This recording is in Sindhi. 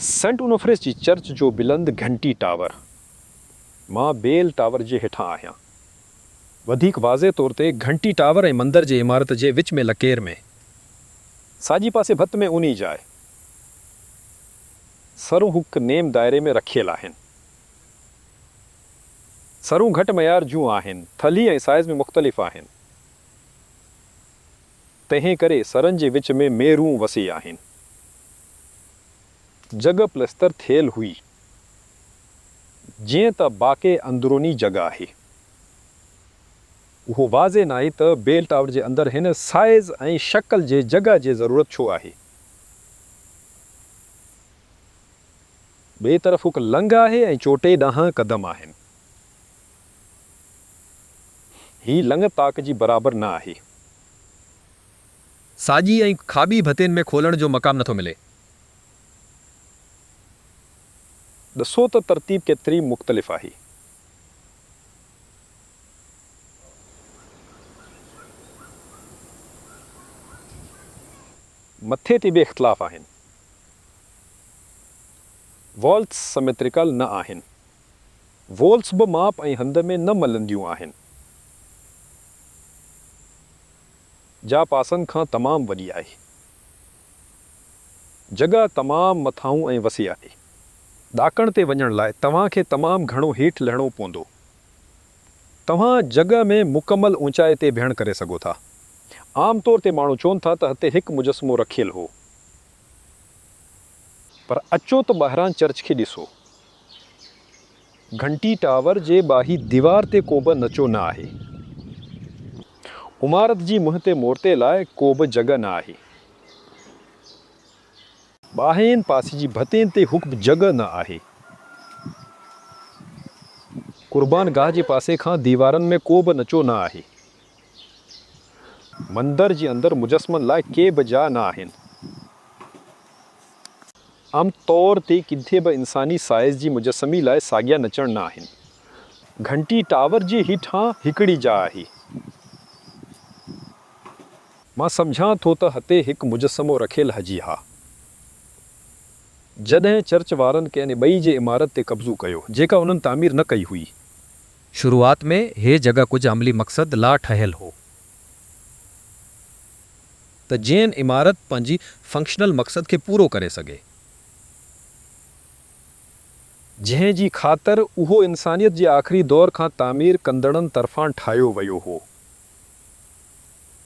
سينٽ اونوفريس جي چرچ جو بلند گهنٽي ٽاور. مان بيل ٽاور جي هيٺان آهيان. وڌيڪ واضح طور تي، گهنٽي ٽاور ۽ مندر جي عمارت جي وچ ۾ لڪير ۾. ساڄي پاسي ڀت ۾ اونهي جاء. سرون ھڪ نيم دائري ۾ رکيل آھن. سرون گهٽ معيار جون آھن، ٿلھي ۽ سائيز ۾ مختلف آھن، تنھن ڪري سرن جي وچ ۾ ميرون وسيع آھن. جڳھه پلستر ٿيل ھئي، جئين ته باقي اندروني جڳھه آھي. اھو واضح ناھي ته بيل ٽاور جي اندر ھن سائيز ۽ شڪل جي جڳھه جي ضرورت ڇو آھي. ٻئي طرف ھڪ لنگهه آھي ۽ چوٽي ڏانھن قدم آھن. ھي لنگهه طاق جي برابر نه آھي. ساڄي ۽ کاٻي ڀتين ۾ کولڻ جو مقام نٿو ملي. ڏسو ته ترتيب ڪيتري مختلف آھي. مٿي تي به اختلاف آھن. وولٽس سميتريڪل نه آھن. وولٽس به ماپ ۽ ھنڌ ۾ نه ملنديون آھن. جا پاسن کان تمام وڏي آھي. جڳھه تمام مٿاھون ۽ وسيع آھي. ڏاڪڻ تي وڃڻ لاء توھان کي تمام گهڻو ھيٺ لھڻو پوندو. توھان جڳھه ۾ مڪمل اونچائي تي بيھڻ ڪري سگهو ٿا. عام طور تي ماڻھو چون ٿا ته ھتي ھڪ مجسمو رکيل ھو. پر اچو ته ٻاھران چرچ کي ڏسو. گهنٽي ٽاور جي ٻاھي ديوار تي ڪوبه نچو نه آھي. عمارت جي منھن تي مورتي لاء ڪوبه جڳھه نه آھي. ٻاھرئين پاسي جي ڀتين تي ھڪ به جڳھه نه آھي. قربان گاھه جي پاسي کان ديوارن ۾ ڪوبه نچو نه آھي. مندر جي اندر مجسمن لاء ڪي به جاء نه آھن. عام طور تي ڪٿي به انساني سائيز جي مجسمي لاء ساڳيا نچڻ نه آھن. گهنٽي ٽاور جي ھيٺان ھڪڙي جاء آھي. مان سمجهان ٿو ته ھتي ھڪ مجسمو رکيل ھجي ھا. جڏھن چرچ وارن ڪنھن ٻئي جي عمارت تي قبضو ڪيو، جيڪا انھن تعمير نه ڪئي ھئي. شروعات ۾ ھي جڳھه ڪجهه عملي مقصد لا ٺاھيل ھو ته جئن عمارت پنھنجي فنڪشنل مقصد کي پورو ڪري سگهي. جنھن جي خاطر اھو انسانيت جي آخري دور کان تعمير ڪندڙن طرفان ٺاھيو ويو ھو.